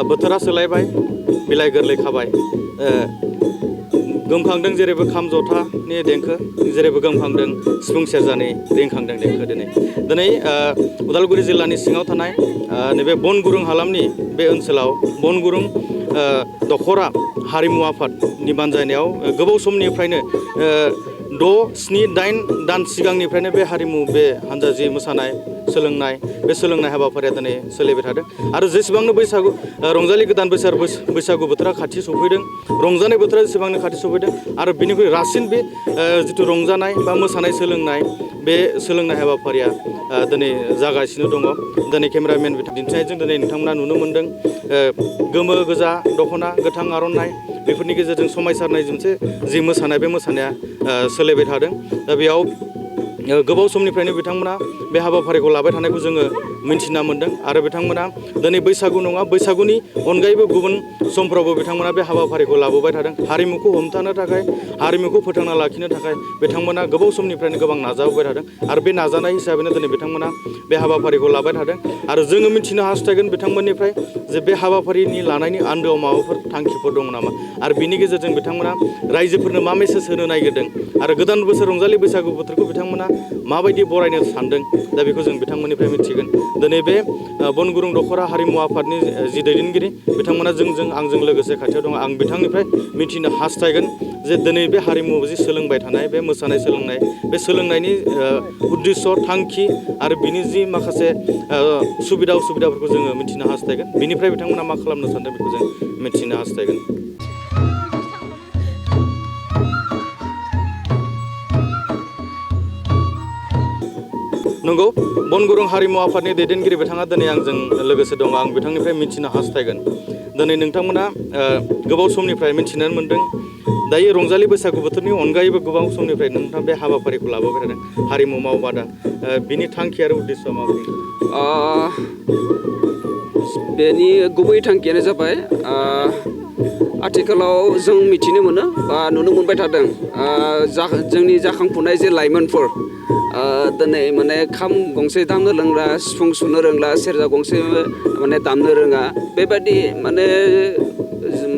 बोथोरा सोलायबाय बिलाइ गोरलै खाबाय गोमखांदों जेरैबो खाम जथानि देंखो जेरैबो गोमखांदों सिफुं सेरजानि रिंखांदों देंखो दिनै उदालगुरि जिल्लानि सिङाव थानाय नैबे बनगुरुं हालामनि बे ओनसोलाव बनगुरुं दखरा हारिमु आफादनि बानजायनायाव गोबाव समनिफ्रायनो 6, 7, 8 दान सिगांनिफ्रायनो बे हारिमु बे हान्जा जि मोसानाय सोलोंनाय बे सोलोंनाय हाबाफारिया दिनै सोलिबाय थादों आरो जेसेबांनो बैसागु रंजालि गोदान बैसागु बोथोरा खाथि सफैदों रंजानाय बोथोरा जेसेबांनो खाथि सफैदों आरो बिनिख्रुइ रासिन बे जिथु रंजानाय बा मोसानाय सोलोंनाय बे सोलोंनाय हाबाफारिया दिनै जागासिनो दङ दिनै केमेरामेन दिन्थिनायजों दिनै नोंथांमोना नुनो मोन्दों गोमो गोजा दख'ना गोथां आर'नाइ बेफोरनि गेजेरजों समायसारनाय मोनसे जि मोसानाय बे मोसानाया सोलिबाय थादों दा बेयाव गोबाव समनिफ्रायनो बिथांमोना बे हाबाफारिखौ लाबाय थानायखौ जोङो मिन्थिना मोन्दों आरो बिथांमोना दिनै बैसागु नङा बैसागुनि अनगायैबो गुबुन समफ्रावबो बिथांमोना बे हाबाफारिखौ लाबोबाय थादों हारिमुखौ हमथानो थाखाय हारिमुखौ फोथांना लाखिनो थाखाय बिथांमोना गोबाव समनिफ्रायनो गोबां नाजाबोबाय थादों आरो बे नाजानाय हिसाबैनो दिनै बिथांमोना बे हाबाफारिखौ लाबाय थादों आरो जोङो मिन्थिनो हास्थायगोन बिथांमोननिफ्राय जे बे हाबाफारिनि लानायनि आन्दोआव माबाफोर थांखिफोर दङ नामा आरो बिनि गेजेरजों बिथांमोना रायजोफोरनो मा मेसेज होनो नागिरदों आरो गोदान बोसोर रंजालि बैसागु बोथोरखौ बिथांमोना माबायदि बरायनो सानदों दा बेखौ जों बिथांमोननिफ्राय मिथिगोन दिनै बे बनगुरुं दखरा हारिमु आफादनि जि दैदेनगिरि बिथांमोना आंजों लोगोसे खाथियाव दङ आं बिथांनिफ्राय मिथिनो हास्थायगोन जे दिनै बे हारिमु जि सोलोंबाय थानाय बे मोसानाय सोलोंनाय बे सोलोंनायनि उद्देश्य थांखि आरो बिनि जि माखासे उसुबिदाफोरखौ जोङो मिथिनो हास्थायगोन बिनिफ्राय बिथांमोना मा खालामनो सानदों बेखौ जों मिथिनो हास्थायगोन नंगौ बनगुरुं हारिमु आफादनि दैदेनगिरि बिथाङा दिनै आंजों लोगोसे दङ आं बिथांनिफ्राय मिथिनो हास्थायगोन दिनै नोंथांमोना गोबाव समनिफ्राय मिथिनो मोन्दों दायो रंजालि बैसागु बोथोरनि अनगायैबो गोबां समनिफ्राय नोंथाङा बे हाबाफारिखौ लाबोबाय थादों हारिमु मावबादा बिनि थांखि आरो उद्देश्यआ माबायदि बेनि गुबै थांखियानो जाबाय आथिखालाव जों मिथिनो मोनो बा नुनो मोनबाय थादों जोंनि जाखांफुनाय जे लाइमोनफोर दिनै माने खाम गंसे दामनो रोंला सिफुं सुनो रोंला सेरजा गंसे माने दामनो रोङा बेबायदि माने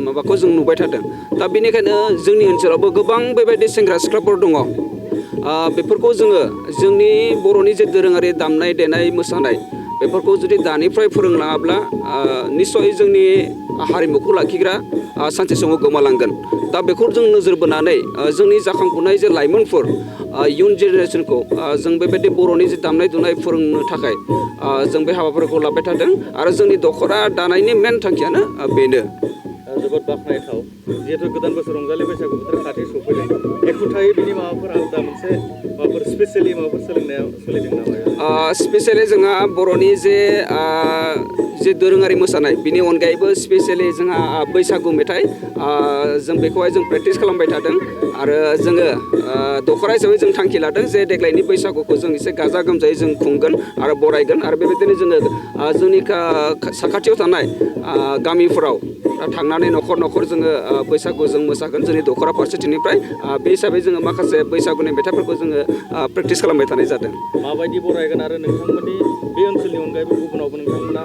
माबाखौ जों नुबाय थादों दा बेनिखायनो जोंनि ओनसोलावबो गोबां बेबायदि सेंग्रा सिख्लाफोर दङ बेफोरखौ जोङो जोंनि बर'नि जे दोरोङारि दामनाय देनाय मोसानाय बेफोरखौ जुदि दानिफ्राय फोरोंलाङाब्ला निस्सय जोंनि हारिमुखौ लाखिग्रा सानसे समाव गोमालांगोन दा बेखौ जों नोजोर बोनानै जोंनि जाखांफुनाय जे लाइमोनफोर इयुन जेनेरेसनखौ जों बेबायदि बर'नि जे दामनाय दुनाय फोरोंनो थाखाय जों बे हाबाफारिखौ लाबाय थादों आरो जोंनि दख'रा दानायनि मेन थांखियानो बेनो जोबोद बाख्नायथाव जिहेतु गोदान बोसोर रंजालि बैसागु बोथोर खाथि सफैदों एखुथायै बिनि माबाफोर आलादा मोनसे माबाफोर स्पेसियेलि माबाफोर सोलोंनायाव सोलिदों नामा स्पेसियेलि जोंहा बर'नि जे दोरोङारि मोसानाय बिनि अनगायैबो स्पेसियेलि जोंहा बैसागु मेथाइ जों बेखौहाय जों प्रेक्टिस खालामबाय थादों आरो जोङो दख'रा हिसाबै जों थांखि लादों जे देग्लायनि बैसागुखौ जों एसे गाजा गोमजायै जों खुंगोन आरो बरायगोन आरो बेबायदिनो जोङो जोंनि साखाथियाव थानाय गामिफोराव थांनानै न'खर न'खर जोङो बैसागु जों मोसागोन जोंनि दख'रा फारसेथिंनिफ्राय बे हिसाबै जोङो माखासे बैसागुनि मेथाइफोरखौ जोङो प्रेक्टिस खालामबाय थानाय जादों माबायदि बरायगोन आरो नोंथांमोननि बे ओनसोलनि अनगायैबो गुबुनावबो नोंथांमोना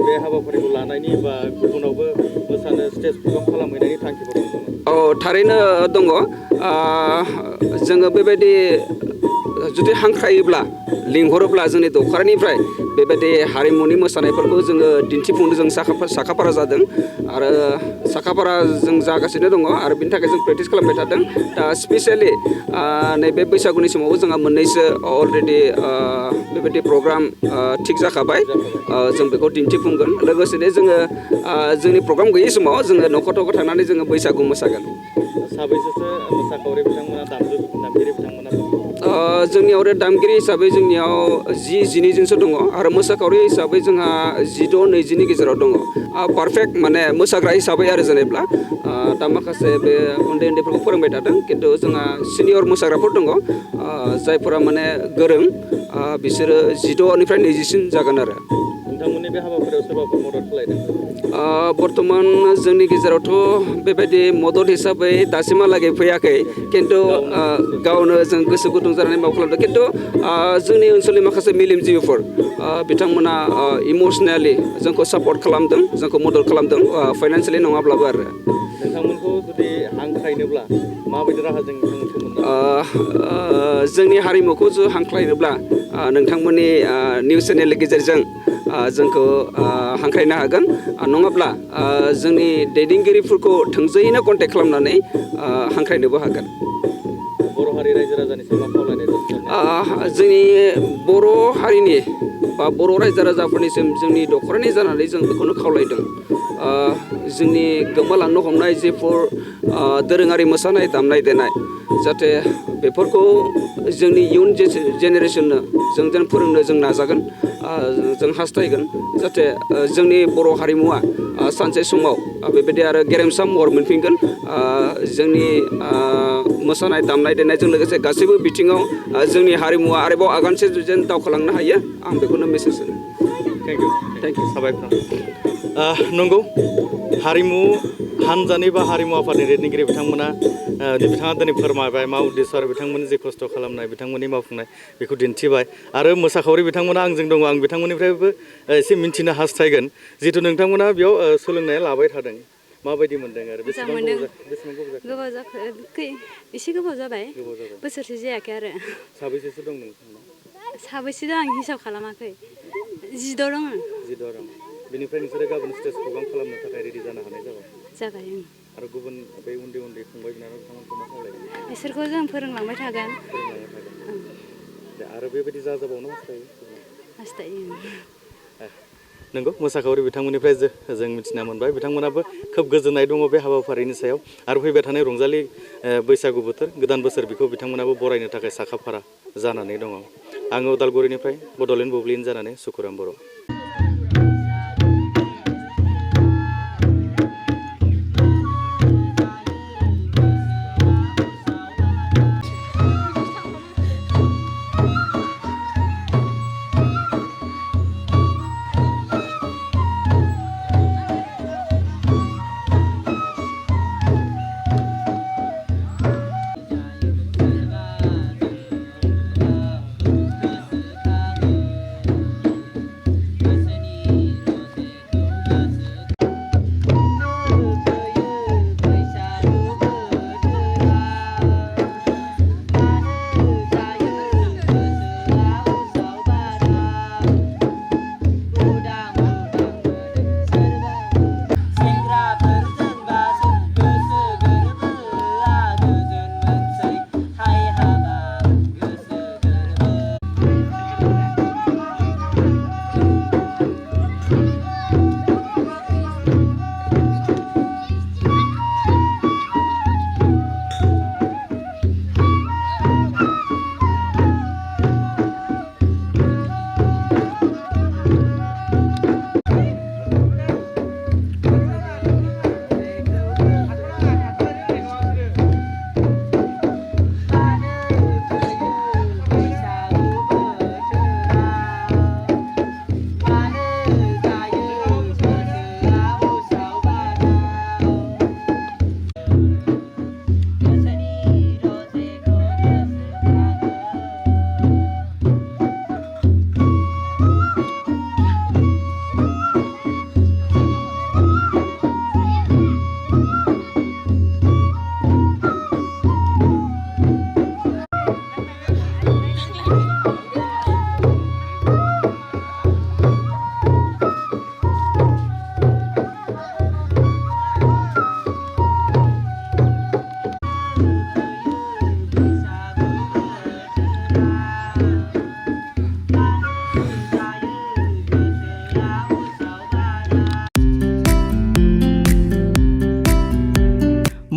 बे हाबाफारिखौ लानायनि बा गुबुनावबो मोसानो स्टेज प्रग्राम खालामहैनायनि थांखिफोर दं औ थारैनो दङ जोङो बेबायदि जुदि हांख्रायोब्ला लिंहरोब्ला जोंनि दख'रानिफ्राय बेबायदि हारिमुनि मोसानायफोरखौ जोङो दिन्थिफुंनो जों साखाफारा जादों आरो साखाफारा जों जागासिनो दङ आरो बिनि थाखाय जों प्रेक्टिस खालामबाय थादों दा स्पेसियेलि नैबे बैसागुनि समावबो जोंहा मोननैसो अलरेडि बेबायदि प्रग्राम थिग जाखाबाय जों बेखौ दिन्थिफुंगोन लोगोसेनो जोङो जोंनि प्रग्राम गैयै समाव जोङो न'खर न'खर थांनानै जोङो बैसागु मोसागोन साबैसेसो मोसाखावरि बिथांमोना दामगिरि बिथांमोना जोंनियाव आरो दामगिरि हिसाबै जोंनियाव 10-12 दङ आरो मोसाखावरि हिसाबै जोंहा 16-20नि गेजेराव दङ पारफेक्ट माने मोसाग्रा हिसाबै आरो जेनेब्ला दा माखासे बे उन्दैफोरखौ फोरोंबाय थादों खिन्थु जोंहा सिनियर मोसाग्राफोर दङ जायफोरा माने गोरों बिसोरो 16निफ्राय 20सिम जागोन आरो नोंथांमोननि बे हाबाफारियाव सोरबाफोर मदद खालायदों बर्थमान जोंनि गेजेरावथ' बेबायदि मदद हिसाबै दासिमहालागै फैयाखै खिन्थु गावनो जों गोसो गुदुं जानानै माबा खालामदों खिन्थु जोंनि ओनसोलनि माखासे मेलेमजिबिफोर बिथांमोना इमसनेलि जोंखौ सापर्ट खालामदों जोंखौ मदद खालामदों फाइनान्सियेलि नङाब्लाबो आरो नोंथांमोनखौ जुदि हांख्रायनोब्ला माबायदि राहाजों नोंथांमोनखौ मोननो जोंनि हारिमुखौ हांख्रायनोब्ला नोंथांमोननि निउस चेनेलनि गेजेरजों जोंखौ हांख्रायनो हागोन नङाब्ला जोंनि दैदेनगिरिफोरखौ थोंजोङैनो कन्टेक्ट खालामनानै हांख्रायनोबो हागोन बर' हारि रायजो राजानिसिम मा खावलायनाय जोंनि बर' हारिनि बा बर' रायजो राजाफोरनिसिम जोंनि दखरनि जानानै जों बेखौनो खावलायदों जोंनि गोमालांनो हमनाय जेफोर दोरोङारि मोसानाय दामनाय देनाय जाहाथे बेफोरखौ जोंनि इयुन जेनेरेसननो जों जेन फोरोंनो जों नाजागोन जों हास्थायगोन जाहाथे जोंनि बर' हारिमुवा सानसे समाव बेबायदि आरो गेरेमसा महर मोनफिनगोन जोंनि मोसानाय दामनाय देनायजों लोगोसे गासैबो बिथिङाव जोंनि हारिमुवा आरोबाव आगानसे जेन दावखोलांनो हायो आं बेखौनो मेसेज होनो थेंक इउ साबायखर नंगौ हारिमु हानजानि बा हारिमु आफादनि दैदेनगिरि बिथांमोना बिथाङा दिनै फोरमायबाय मा उद्देश्य आरो बिथांमोननि जे खस्थ' खालामनाय बिथांमोननि मावफुंनाय बेखौ दिन्थिबाय आरो मोसाखावरि बिथांमोना आंजों दङ आं बिथांमोननिफ्रायबो एसे मिन्थिनो हास्थायगोन जिहेथु नोंथांमोना बेयाव सोलोंनाया लाबाय थादों माबायदि मोनदों आरो गोबाव जाखो एसे गोबाव जाबाय बोसोरसे जायाखै आरो साबैसेसो दं नोंथांमोना साबैसे दं आं हिसाब खालामाखै 10 दङ बेनिफ्राय नोंसोरो गाबोन स्टेज प्रग्राम खालामनो थाखाय रेडि जानो हानाय जाबाय आरो गुबुन बे उन्दै उन्दै फंबाय बिनानाव बिथांमोनखौ मा खावलायगोन बिसोरखौ जों फोरोंलांबाय थागोन आरो बेबायदि जाजाबावनो हास्थायो नंगौ मोसाखावरि बिथांमोननिफ्राय जों मिथिना मोनबाय बिथांमोनाबो खोब गोजोननाय दङ बे हाबाफारिनि सायाव आरो फैबाय थानाय रंजालि बैसागु बोथोर गोदान बोसोर बेखौ बिथांमोनाबो बरायनो थाखाय साखाफारा जानानै दङ आङो उदालगुरिनिफ्राय बड'लेण्ड बुब्लिनि जानानै सुकुराम बर'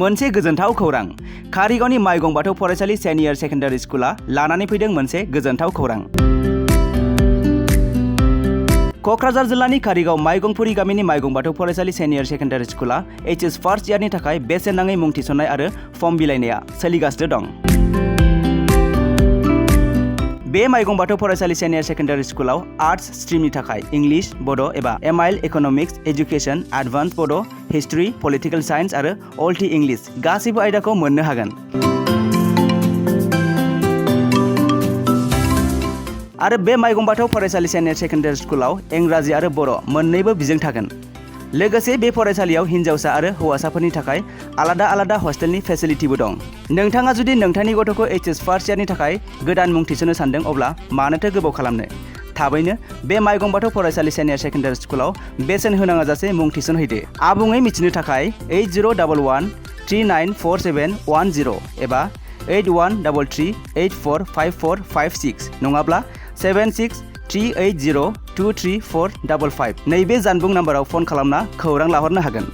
मोनसे गोजोनथाव खौरां कारिगावनि माइगं बाथौ फरायसालि सेनियर सेकेन्डारि स्कुला लानानै फैदों मोनसे गोजोनथाव खौरां क'क्राझार जिल्लानि कारिगाव माइगंफुरि गामिनि माइगं बाथौ फरायसालि सेनियर सेकेन्डारि स्कुला HS फार्स्ट इयारनि थाखाय बेसेन नाङै मुं थिसननाय आरो फर्म बिलाइनाया सोलिगासिनो दं बे माइगं बाथौ फरायसालि सेनियर सेकेन्डारि स्कुलाव आर्ट्स स्ट्रिमनि थाखाय इंलिश, बड' एबा एमआइल इक'नमिक्स, एजुकेसन, एडभान्स बड', हिस्ट्रि, पलिटिकेल साइन्स आरो अल टि इंलिश गासैबो आयदाखौ मोननो हागोन। आरो बे माइगं बाथौ फरायसालि सेनियर सेकेन्डारि स्कुलाव इंराजि आरो बर' मोन्नैबो बिजों थागोन। लोगोसे बे फरायसालियाव हिन्जावसा आरो हौवासाफोरनि थाखाय आलादा आलादा हस्टेलनि फेसिलिटिबो दं। नोंथाङा जुदि नोंथांनि गथ'खौ HS फार्स्ट इयारनि थाखाय गोदान मुं थिसननो सानदों अब्ला मानोथो गोबाव खालामनो? थाबैनो बे माइगं बाथौ फरायसालि सेनियर सेकेन्डारि स्कुलाव बेसेन होनाङाजासे मुं थिसनहैदो। आबुङै मिथिनो थाखाय 8011394710 एबा 8133845456 नङाब्ला 7638023455 नैबे जानबुं नाम्बाराव फन खालामना खौरां लाहरनो हागोन।